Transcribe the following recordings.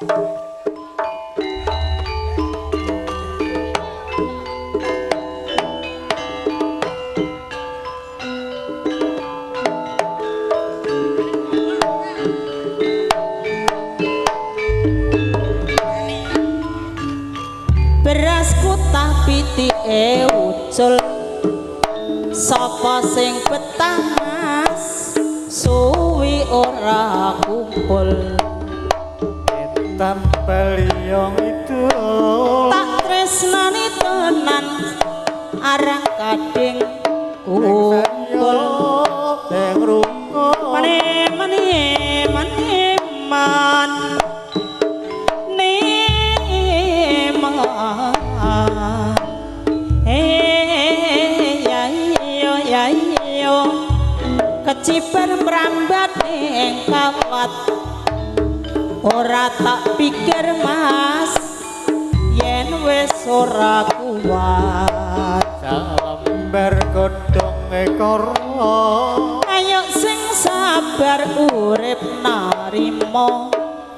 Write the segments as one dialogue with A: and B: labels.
A: Berasku tak pitike ucul, sapa sing betah Mas suwi ora kumpul.
B: Tampel yang itu
A: tak tresnani tenan arang kading kumpul. Mane mane mane man keciper merambat ning kawat. Ora tak pikir Mas yen wis ora kuat.
B: Salembar godhong ekor.
A: Ayo sing sabar urip narimo.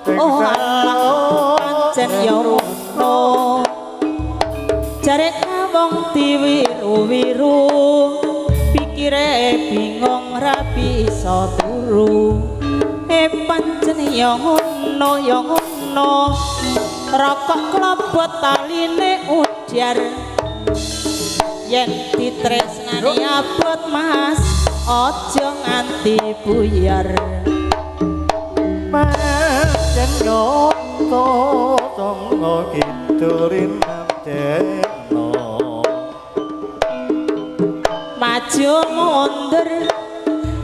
A: Oh alah pancen ya ngono. Jare wong diwiru-wiru pikire bingung ra bisa turu. Pancen ya ngono ya ngono. Rokok klobot taline ujar. Yen ditresnani abot Mas aja nganti buyar.
B: Pancen nyoto songo kidul rinamdeno.
A: Maju mundur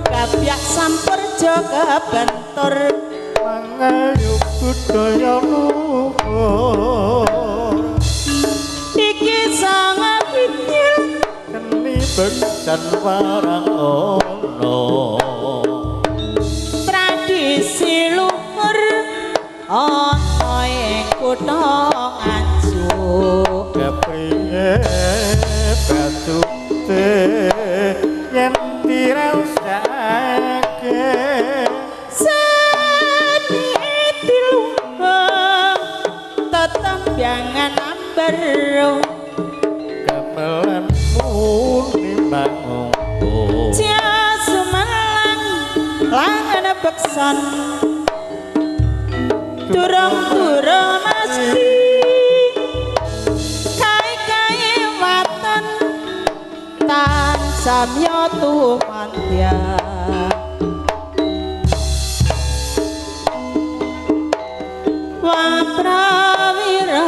A: kapyak sampur jaga bentur.
B: Mangayu budaya luhur.
A: Iki sangat pikir
B: seni beksan warang ono.
A: Tradisi luhur ana ing kutha Nganjuk.
B: Kepriye batute yen diraosake
A: seni diluhur tetembyangan amber.
B: Gamelan muni mangungku
A: Sumelang langan beksan durung-durung mesti kae-kae waton tan samya tumandya. Wa prawira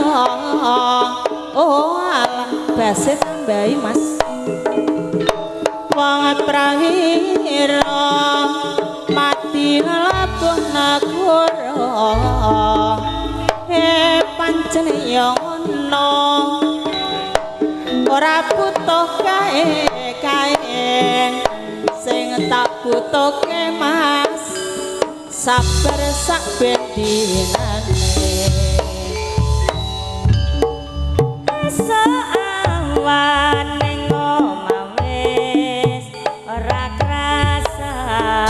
A: oh alah base tambahi Mas. Wong prawira mati labuh nagara. Pancen ya ngono ora butuh kae-kae sing tak butuhke Mas sabar sak ben dinane.
C: Awan ning omah wis ora krasan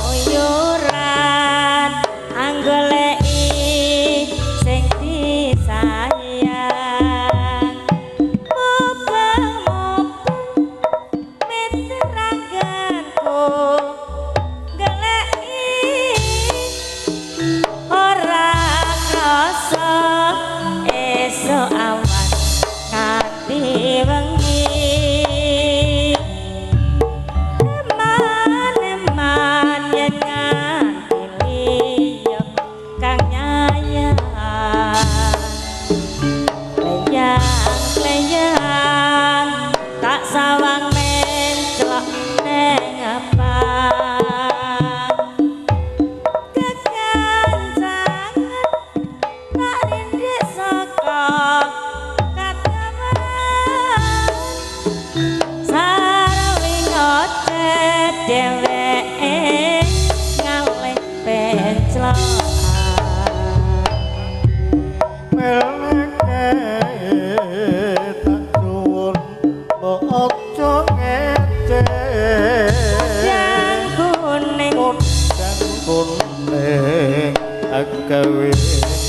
C: keluyuran anggoleki sing disayang. Mubeng-mubeng mitranganku goleki
B: Agawe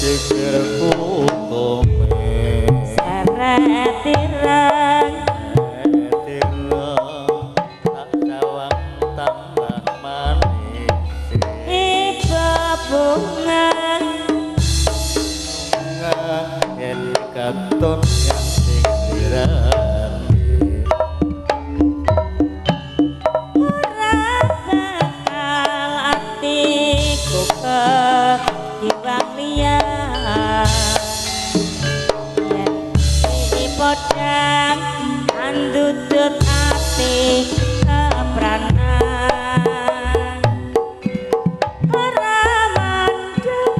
B: pikirku kome
C: seret ireng
B: tak sawang tambah manis
C: iba bunga
B: yen katon yang sing lirane
C: ora bakal atiku ketimbang liya yen podang andudut ati kepranan ora mandek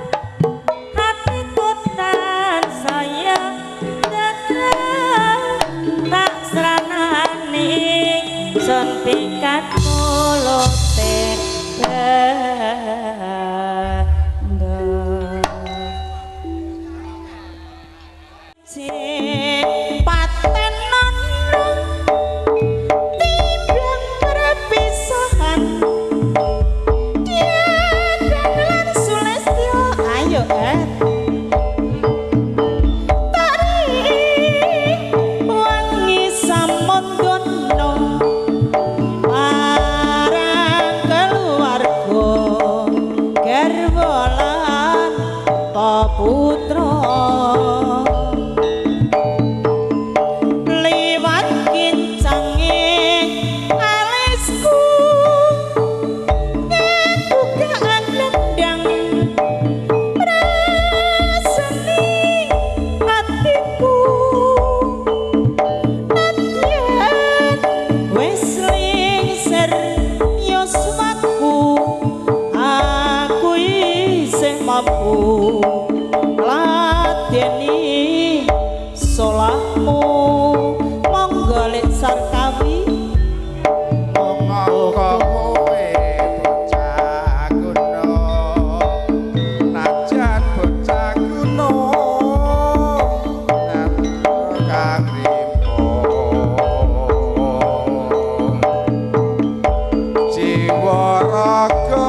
C: hatiku tansaya tetrem tak sranani sun pikat mulute bendo.
A: Patenon timbang perpisahan Dian lan Sulistyo ayo tari wangi samondono marang keluarga garwa lan putra liwat kincange alisku kebukaan nendang rasane atiku nadyan wis lingsir yuswaku aku isih mampu ladeni solahmu monggo lek sarkawi
D: Monggo kowe bocah kuno najan bocah kuno kang rimpo jiwa raga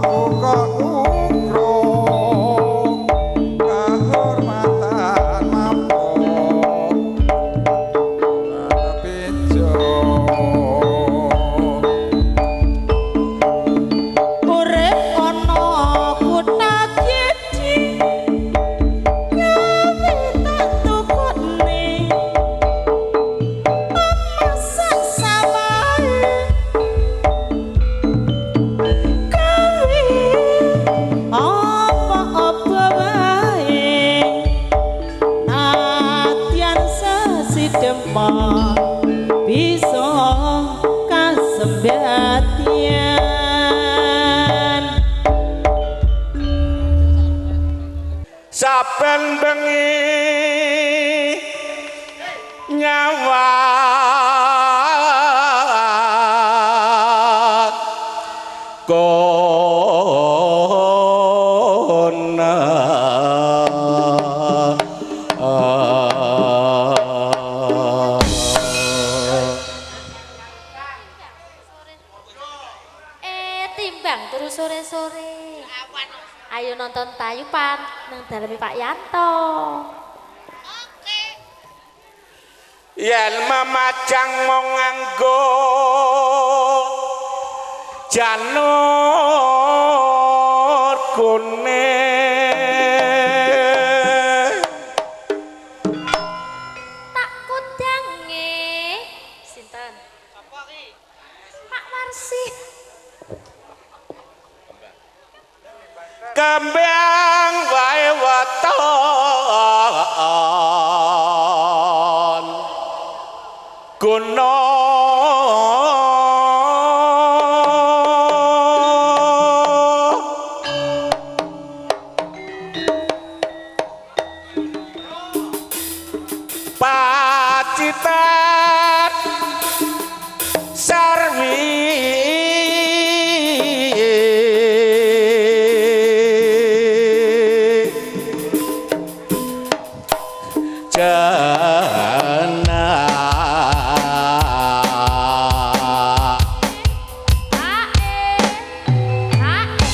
D: kok ukro kahormatan mapok bejo.
A: Urip ana kutha gedhe gawe tak tukone masak sawahe gawe apa-apa wae nadyan sesidempa bisa kasembatian.
D: Saben bengi nyawa kona
E: Timbang turu sore-sore. Ayo nonton tayupan nang daleme Pak Yanto.
D: Yen memajang mung nganggo janur kuning
E: Tak kudange. Sinten? Pak Warsi.
D: Kembang wae weton gunung Pacitan Sarwi Jana.
E: Pak E. Pak E.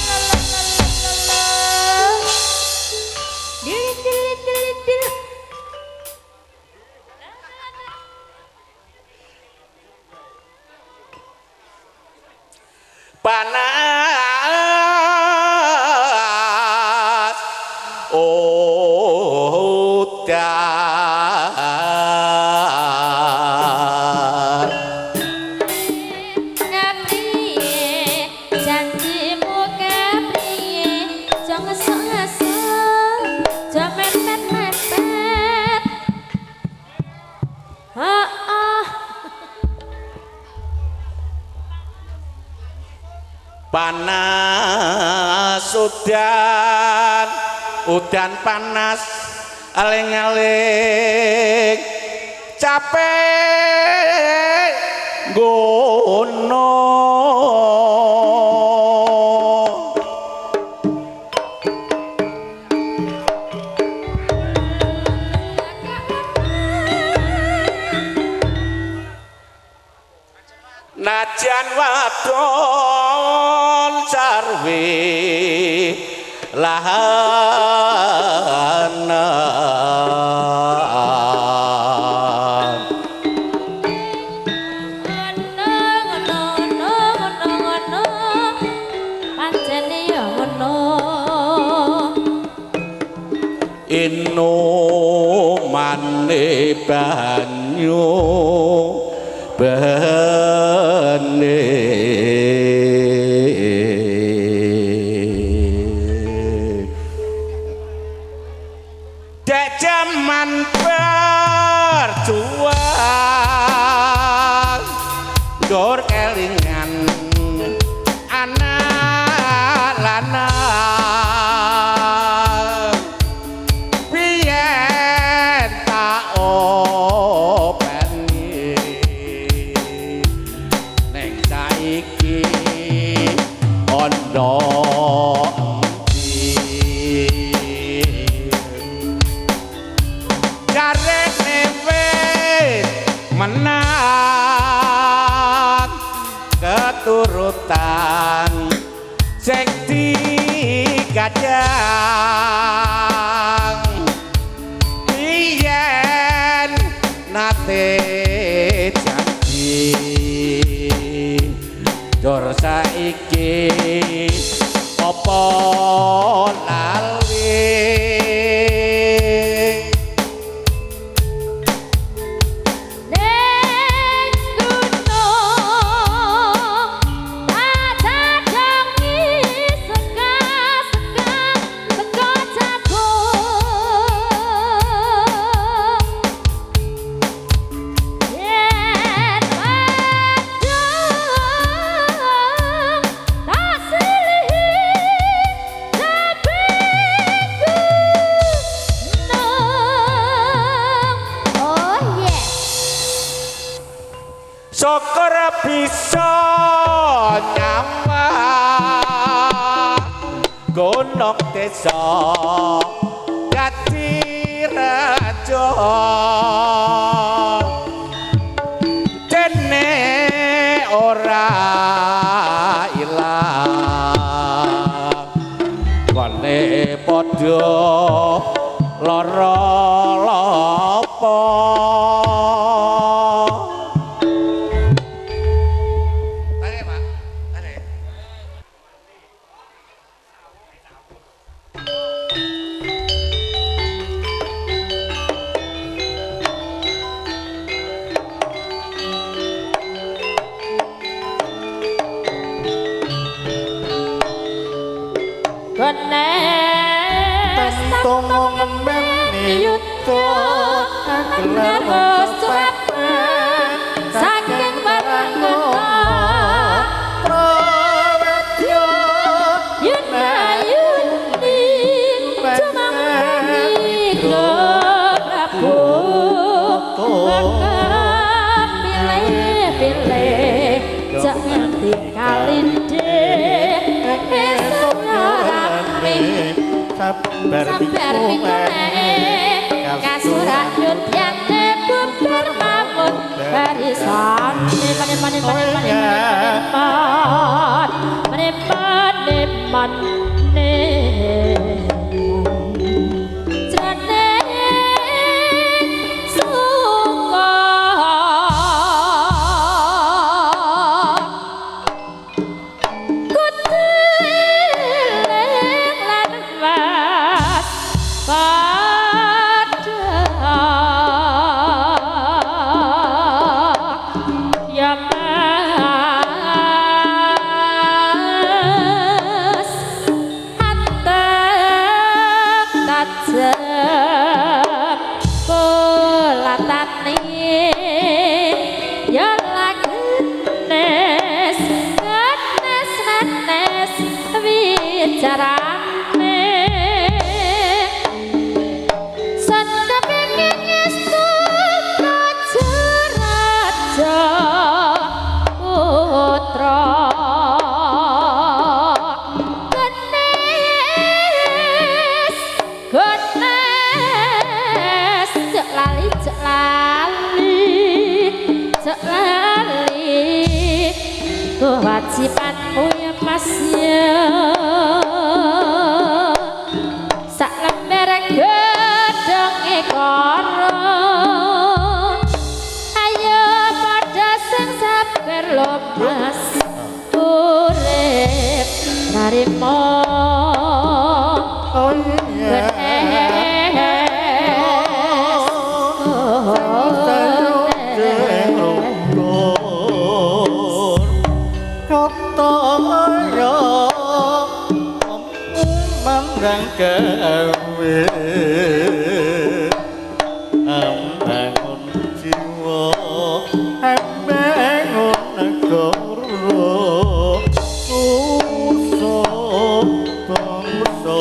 D: Udan udan panas aling-aling capek gono. Najan wadon sarwe lahana
E: Ngono ngono ngono ngono pancene ya ngono.
D: Inumane banyu bening dek jaman berjuang dor kelingan anak lanang biyen tak openi ning saiki ana endi jarene wis menang keturutan sing digadang biyen nate janji dor saiki apa lali.
E: Ning gunung tak dadangi seka seka seka jagung yen wadung tak silihi saben gunung. Oh yeah.
D: Syukur bisa nyawang gunung desa dadi raja dene ora ilang kone padha lara lapa. Tarik, Pak. Tarik.
E: Gones
B: Tentu ngemben
E: yuto
B: gelar
E: surapan saking warangkana
B: Prawadya
E: yuna yuni cumangkani Prabu maka pilih pilih jak nganti kalinde esuk rame
B: sabar
E: sabar pikulane kasurak yudyane bubar mawon barisan mane mane mane mane mane mane mane mane jrone suka kuteling lan was padha ya Mas antek tajem polatane ya lagenes genes nanes wicarane. Kewajibanmu ya Mas ya. Sak lembar gedhonge karo. Ayo padha sing sabar lho Mas. Urip narimo.
B: Oh iya. Gawe ambangun jiwa ambangun negara nusa bangsa.